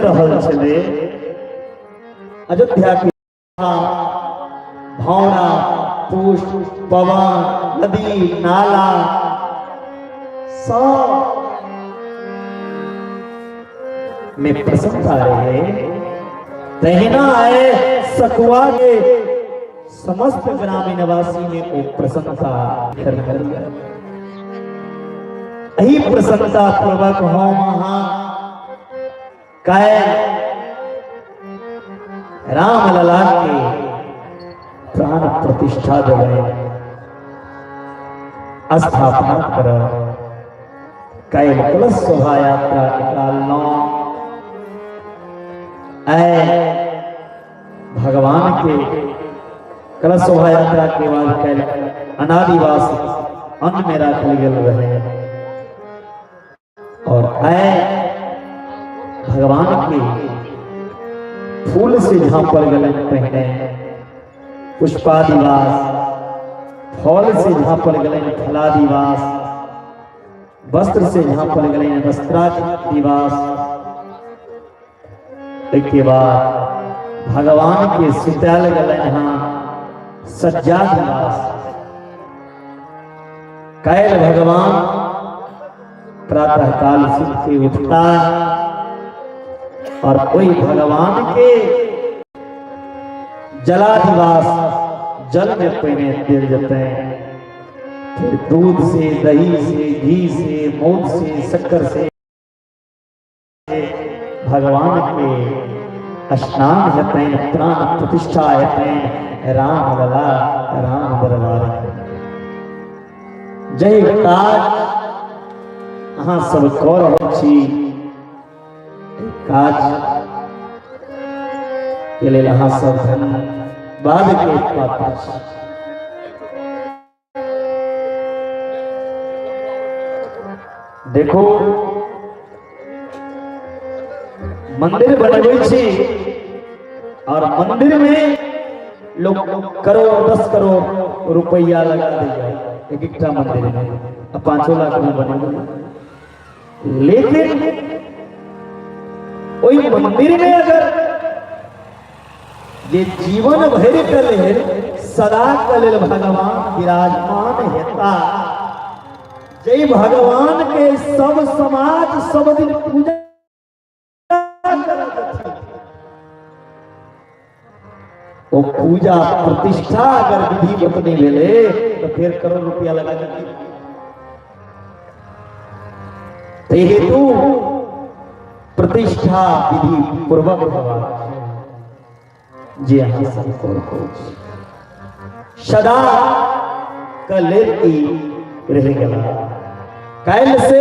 रहल छलै अयोध्या के भावना पुष्प पवन नदी नाला सब में प्रसन्नता रहे। तहिना आए सकुआ के समस्त ग्रामीण वासी में वो प्रसन्नता। एही प्रसन्नता पूर्वक हम अहाँ काल्हि राम लला के प्राण प्रतिष्ठा देबै, स्थापना करब। काल्हि कलश शोभा यात्रा निकाललहुँ। आइ भगवान के कलश शोभा यात्रा के बाद काल्हि अनादिवास अन्न में राखल गेल रहे और आए भगवान के फूल से झांपल गलन पहने पुष्पादिवास, फल से झांपल गलन फलादिवास, वस्त्र से झांपल गलन वस्त्रादिवास। के बाद भगवान के सुतल गलन हाँ सज्जादिवास। कैल भगवान प्रातः काल सुत के उठता और कोई भगवान के जलाधिवास जल में पहिने दिल जते, फिर दूध से, दही से, घी से, मौत से, शक्कर से भगवान के स्नान हेतनि, प्राण प्रतिष्ठा हेतनि राम लला राम दरबार। जय काज अहाँ सब कऽ रहल छी, काज के लेल अहाँ सब धन्यवाद के पात्र छी। देखो, मंदिर बनबै छी और मंदिर में लोग करोड़ 10 करोड़ रुपया लगा दैया एक एकटा मंदिर में, आ 5 लाख में बनेबै, लेकिन ओहि मंदिर में अगर जे जीवन भरि के लेल, सदा के लेल भगवान विराजमान हेता, जै भगवान के सब समाज सब दिन पूजा करत, ओ पूजा प्रतिष्ठा अगर विधिवत नहीं भेले तो फिर करोड़ रुपया लगा के ते हेतु प्रतिष्ठा विधि पूर्वक होबाक जे अहाँ सब कऽ रहल छी, सदा के लेल ई रहि गेला। काल्हि से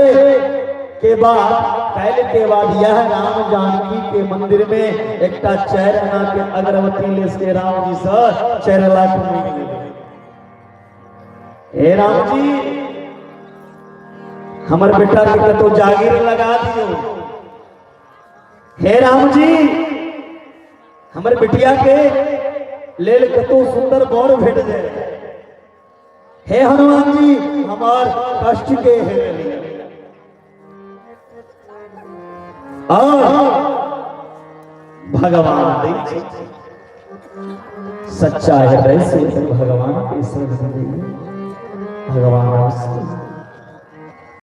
के बाद, काल्हि के बाद यह राम जानकी के मंदिर में एकटा 4 आना के अगरबत्ती ले से राम जी से 4 लाख मांगि लेबै। हे राम जी, हमर बेटा के कतौ जागीर लगा दियो। हे राम जी, हमर बिटिया के लेल कतौ सुंदर बर भेट जाए। हे हनुमान जी, हमार कष्ट के हे और भगवान दै छै। सच्चा हृदय से भगवान के शरण में भगवान।